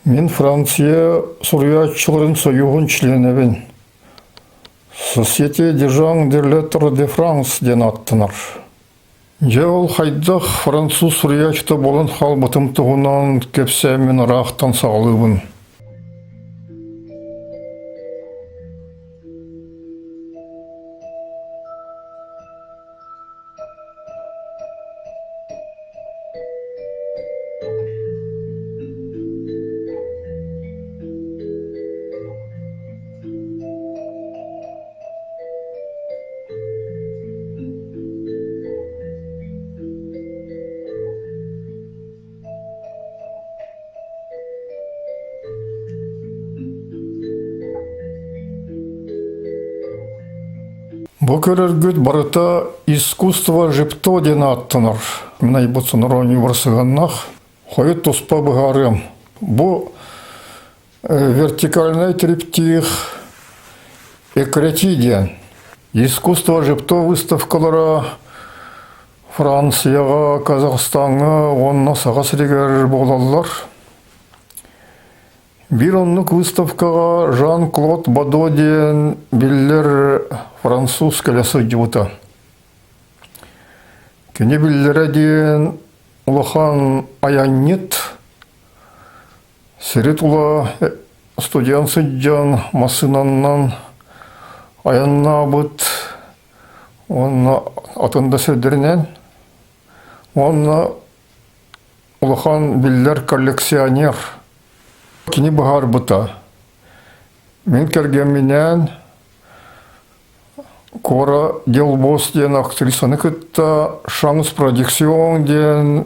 Мин Франция суруйааччыларын союһун членэбин. Société des gens de lettres de France диэн ааттанар. Дьэ ол хайдах француз суруйааччыта буолан хаалбытым туһунан кэпсээммин ыраахтан саҕалыыбын. Бу көрөргүт барыта искусство жипто диэн ааттанар. Мин айбыт сонор оонньуубар сыһыаннаах. Хойут туспа быһаарыам. Бу вертикальный триптих Экрети диэн. Искусство жипто выставкалара Францияҕа, Казахстаҥҥа уонна Саха сиригэр буолаллар. Биир оннук выставкаҕа Жан-Клод Бадо диэн биллэр француз кэлэ сылдьыбыта. Кини биллэрэ диэн улахан айанньыт, сири тула студент сылдьан массыынанан айаннаабыт уонна атын да сирдэринэн уонна улахан биллэр коллекционер. Кини быһаарбыта. Мин кэргэмминээн Кора Делбос диэн актрисаны кытта Шанс Продиксион диэн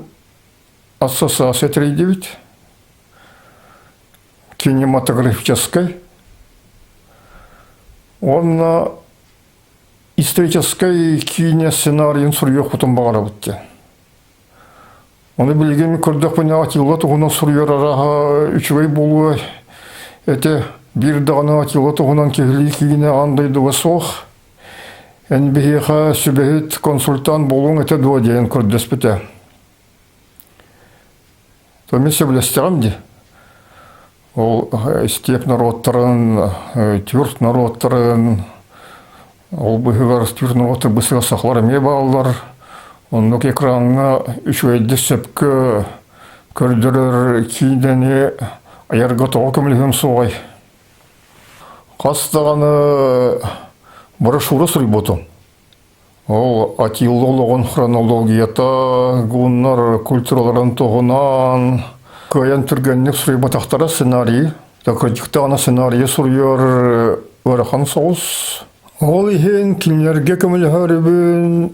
ассоциация тэрийдибит. Кинематографическай. Уонна историческай киинэ сценарийын суруйуохпутун баҕарабыт диэн. Ону билигин көрдөхпүнэ Атилла туһунан суруйар арааһа үчүгэй буолуо этэ. Биир даҕаны Атилла туһунан киһилии киинэ аан дойдуга суох. Эн биһиэхэ сүбэһит консультант буолуоҥ этэ дуо диэн көрдөспүтэ. То мин сөбүлэстэҕим дии. Ол степь норуоттарын, тюрк норуоттарын, ол быһыгар тюрк норуоттар бысыга сахалар эмиэ бааллар. Оннук экраҥҥа үчүгэйдик сөпкө көрдөрөр киинэни айарга тоҕо көмөлөһүөм суоҕай? Хас даҕаны брошюра суруйбутум. Ол Атилла олоҕун хронологията, гуннар культураларын туһунан кыайан түргэнник суруйбатахтара сценарий. Кырдьыктаҕына сценарийы суруйар ыарахан соҕус. Ол иһин кинилэргэ көмөлөһөрүбүн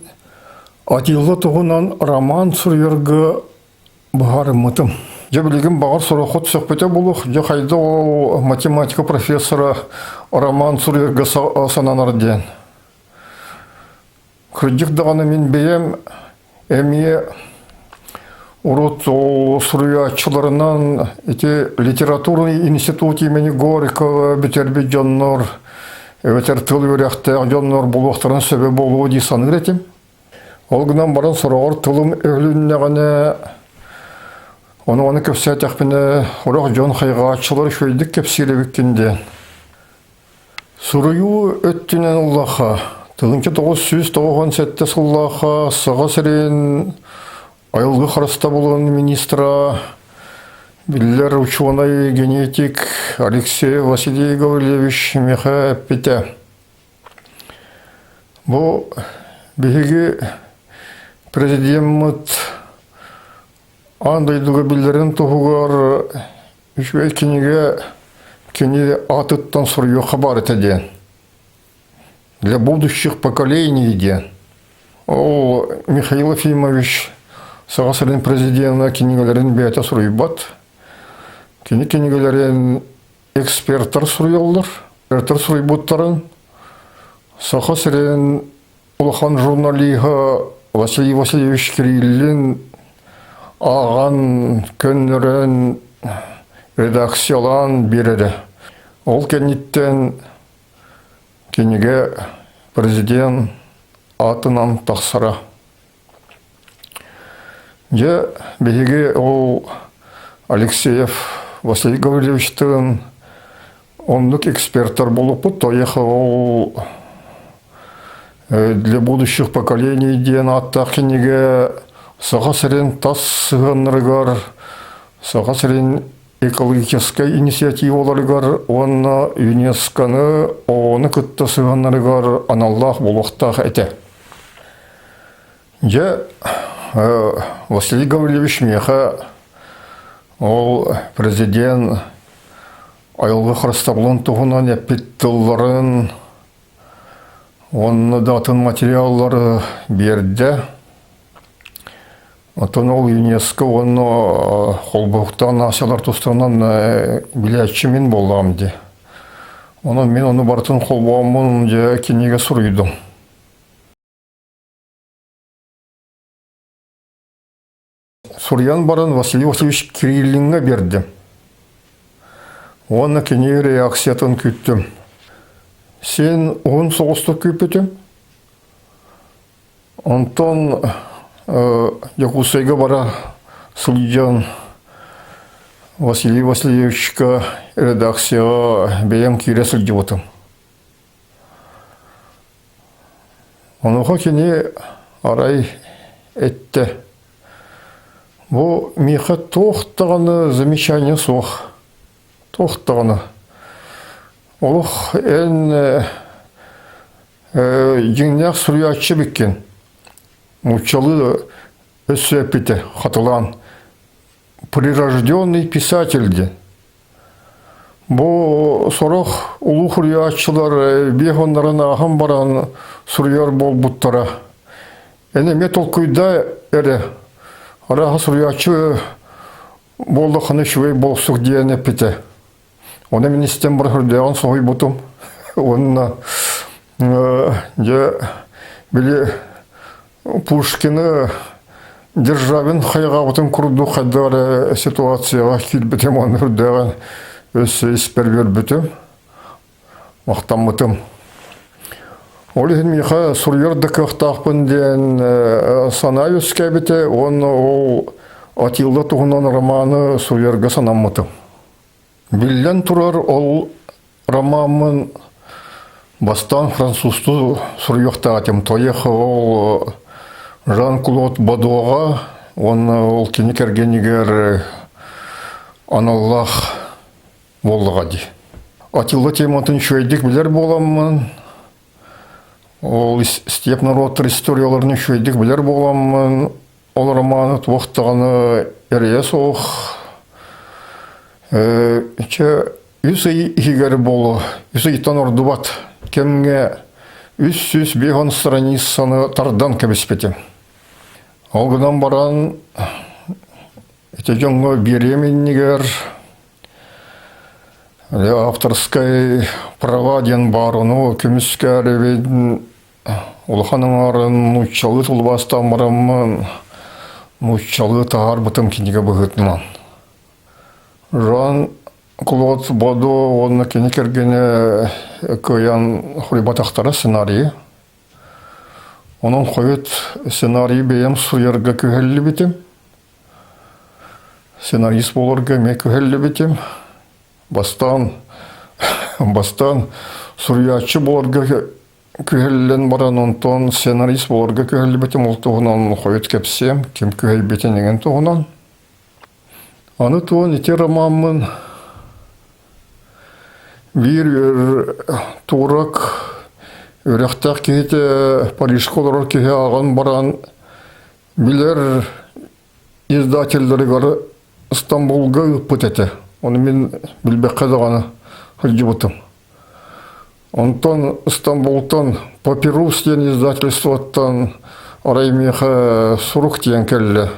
Атилла туһунан роман суруйарга быһаарыммытым. Дьэ билигин баҕар сороххут сөхпүтэ буолуох, дьэ хайда ол математика профессора роман суруйарга сананар диэн. Кырдьык даҕаны мин бэйэм эмиэ урут ол суруйааччыларынан ити литературный институт имени Горького бүтэрбит дьоннор эбэтэр тыл үөрэхтээх дьоннор буолуохтарын сөбө буолуо дии саныыр этим. Ол гынан баран сороҕор тылым өһүлүннэҕинэ ону ону кэпсээтэхпинэ сорох дьон хайҕааччылар үчүгэйдик кэпсиир эбиккин диэн. Суруйуу өттүнэн ыллахха, 1997 сыллаахха Саха сирин айылгы харыстабылын министра, биллэр учуонай-генетик Алексей Василий Гаврильевич миэхэ эппитэ. Бу биһиги президеммыт аан дойдуга биллэрин туһугар Үчүгэй кинигэ кини аатыттан суруйуохха баар этэ диэн. Для будущих поколений диэн. Ол Михаил Ефимович Саха сирин президена кинигэлэрин бэйэтэ суруйбат. Кини кинигэлэрин экспертэр суруйаллар. Экспертэр суруйбуттарын Саха сирин улахан журналиһа Василий Васильевич Кириллин ааҕан, көннөрөн, редакциялаан биэрэрэ. Ол кэнниттэн кинигэ президент аатынан тахсара. Дьэ, биһиги ол Алексеев Василий Гаврильевичтыын оннук эксперттэр буолуппут. Тоеха ол «Для будущих поколений» диэн ааттаах кинигэ Саха сирин тас сыһыаннарыгар, Саха сирин экологическай инициативаларыгар уонна ЮНЕСКО-ны оҕону кытта сыһыаннарыгар аналлаах буолуохтаах этэ. Дьэ, Василий Гаврильевич миэхэ ол президент айылҕа харыстабылын туһунан эппит тылларын уонна да атын материаллары биэрдэ. Оттон ол ЮНЕСКО уонна холбоһуктаах нациялар тустарынан билээччи мин буоллаҕым дии. Онон мин ону барытын холбооммун дьэ кинигэ суруйдум. Суруйан баран Василий Васильевич Кириллиҥҥа биэрдим. Уонна кини реакциятын күүттүм. Син уһун соҕустук күүппүтүм. Онтон Дьокуускайга бара сылдьан Василий Васильевичка редакцияҕа бэйэм киирэ сылдьыбытым. Онуоха кини арай эттэ: «Бу миэхэ туох даҕаны замечание суох, туох даҕаны. Олох эн дьиҥнээх суруйааччы эбиккин. Нууччалыы өссө эппитэ хатылаан прирожденный писатель диэн. Бу сорох улуу суруйааччылар биэх оннорун ааһан баран суруйар буолбуттара. Эн эмиэ толкуйда эрэ, арааһа суруйааччы буоллаххына үчүгэй буолсук диэн эппитэ. Ону мин истэн баран үрдээҕин соһуйбутум. Уонна дьэ били Пушкины Державин хайҕаабытын курдук хайдах эрэ ситуацияҕа киирбитим уонна үрдээҕин өссө испэр үөрбүтүм, махтаммытым. Ол иһин миэхэ суруйар да кыахтаахпын диэн санаа үөскээбитэ уонна ол Атилла туһунан романы суруйарга санаммытым. Биллэн турар, ол ромаммын бастаан французтуу суруйуохтаах этим. Тоех ол Жан-Клод Бадоҕа уонна ол кини кэргэнигэр аналлаах буоллаҕа дии. Атилла тематын үчүгэйдик билэр буоламмын, ол степ норуоттар историяларын үчүгэйдик билэр буоламмын, Ол романы туох даҕаны эрэйэ суох чэ үс ый иһигэр буолуо, үс ыйтан ордубат кэмҥэ 350 страницаны тардан кэбиспитим. Ол гынан баран ити дьоҥҥо биэриэм иннигэр авторскай права диэн баар, ону көмүскээрибин Улахан аҥаарын нууччалыы тылбаастаан бараммын, нууччалыы таһаарбытым кинигэ быһыытынан. Жан Клод Бодо уонна кини кэргэнэ кыайан суруйбатахтара сценарийы. Онон хойут сценарийы бэйэм суруйарга күһэллибитим. Сценарист буоларга эмиэ күһэллибитим. Бастаан бастаан суруйааччы буоларга күһэллэн баран онтон сценарист буоларга күһэллибитим ол туһунан хойут кэпсиэм ким күһэйбитин эҥин туһунан аны туон ити ромаммын биир турок үрэхтээх киһитэ Парижка олорор киһи ааҕан баран билэр издателлэригэр Стамбулга ыыппыт этэ. Ону мин билбэккэ даҕаны сылдьыбытым. Онтон Стамбултан Папирус диэн издательствоттан арай миэхэ сурук тиийэн кэллэ.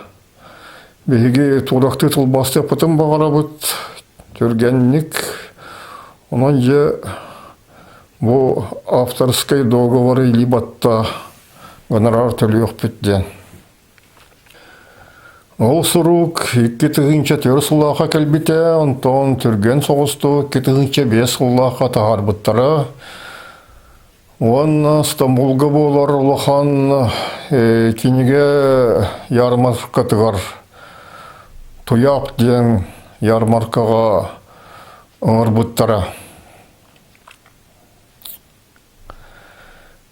Биһиги туорахтыы тылбаастыахпытын баҕарабыт, түргэнник. Онон дьэ бу авторскай договоры илии батта гонорар төлүөхпүт диэн. Ол сурук 2004 сыллаахха кэлбитэ, онтон түргэн соҕустук 2005 сыллаахха таһаарбыттара. Уонна Стамбулга буолар улахан кинигэ ярмаркатыгар Туйаах диэн ярмаркаҕа ыҥырбыттара.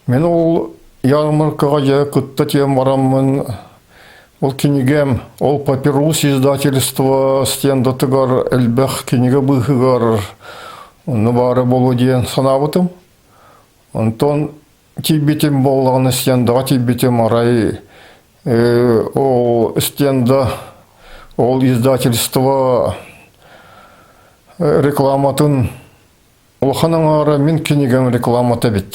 Мин ол ярмаркаҕа дьэ кытта тиийэн бараммын ол кинигэм, ол Папирус издательство стендатыгар элбэх кинигэ быыһыгар онно баара буолуо диэн санаабытым. Онтон тиийбитим буоллаҕына стендаҕа тиийбитим арай ол стенда ол издательство рекламатын улахан аҥаара мин кинигэм рекламата эбит.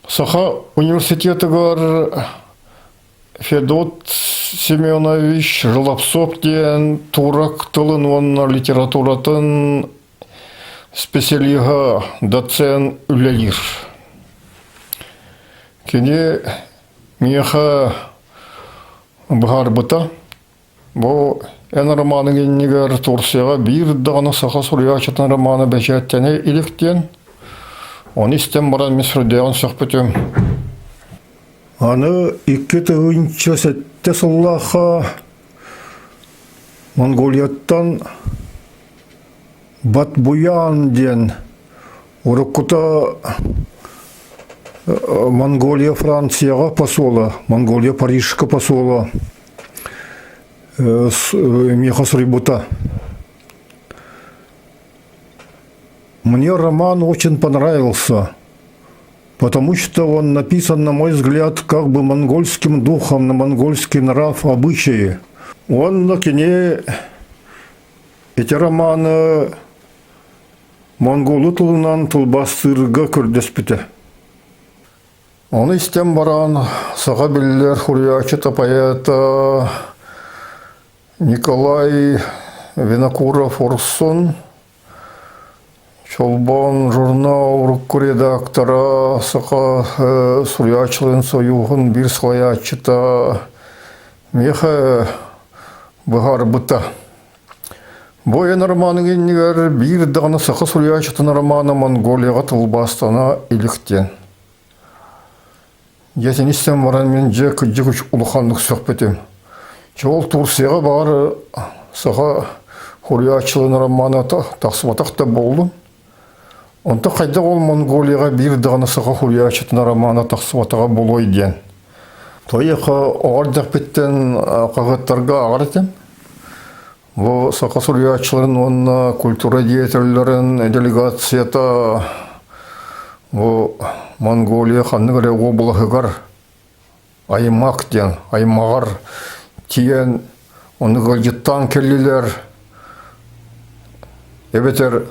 Саха университетыгар Федот Семенович Желобцов диэн турок тылын уонна литературатын специалиһа, доцент үлэлиир. Кини миэхэ быһаарбыта. Бу эн романыҥ иннигэр Турцияҕа биир даҕаны саха суруйааччытын романа бэчээттэнэ илик диэн. Ону истэн баран мин сүрдээҕин сөхпүтүм. Аны 2007 сыллаахха Монголияттан Батбуян диэн уруккута Монголия Францияҕа посола, Монголия Парижка посола миэхэ суруйбута. Мне роман очень понравился, потому что он написан, на мой взгляд, как бы монгольским духом, на монгольский нрав, обычаи. Уонна кини ити романы монголу тылынан тылбаастыырга көрдөспүтэ. Ону истэн баран, саха биллэр суруйааччыта поэта Николай Винокуров-Урсун Чолбон журнал урукку редактора, саха суруйааччыларын сойууһун биир салайааччыта миэхэ быһаарбыта. Бу эн романыҥ иннигэр биир даҕаны саха суруйааччытын романа Монголияҕа тылбаастана илик диэн. Дьэ истэн баран мин дьэ кырдьык улаханнык сөхпүтүм. Чэ ол Турцияҕа баҕар саха суруйааччыларын романа тахсыбатах да буоллун. Онтон хайдах ол Монголияҕа биир даҕаны саха суруйааччытын романа тахсыбатаҕа буолуой диэн. Тойоха оҕо эрдэхпиттэн хаһыаттарга ааҕар этим. Бу саха суруйааччыларын уонна культура деятеллэрин делегацията бу Монголия ханнык эрэ уобалаһыгар аймак диэн аймаҕар тиийэн ону ыалдьыттаан кэллилэр эбэтэр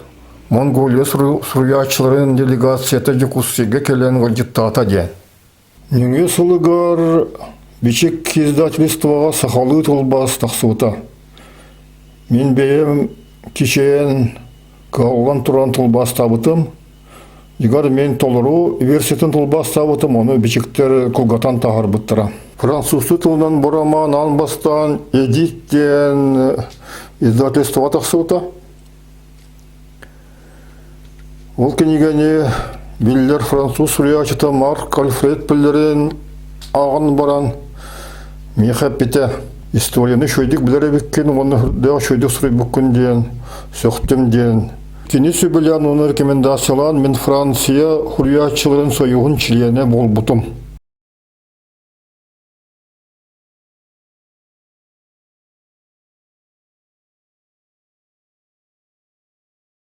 Монголия суруйааччыларын делегацията Дьокуускайга кэлэн ыалдьыттаата диэн. Нөҥүө сылыгар Бичик издательствоҕа сахалыы тылбаас тахсыбыта. Мин бэйэм кичэйэн кыһаллан туран тылбаастаабытым. Дьиҥэр мин толору версиятын тылбаастаабытым, ону бичиктэр кылгатан таһаарбыттара. Французтуу тылынан бу роман аан бастаан «Эдит» диэн издательствоҕа тахсыбыта. Ол кинигэни биллэр француз суруйааччыта Марк Альфред Пеллерин ааҕан баран миэхэ эппитэ историяны үчүгэйдик билэр эбиккин уонна сүрдээх үчүгэйдик суруйбуккун диэн сөхтүм диэн. Кини сөбүлээн уонна рекомендациялаан мин Франция суруйааччыларын союһун чилиэнэ буолбутум.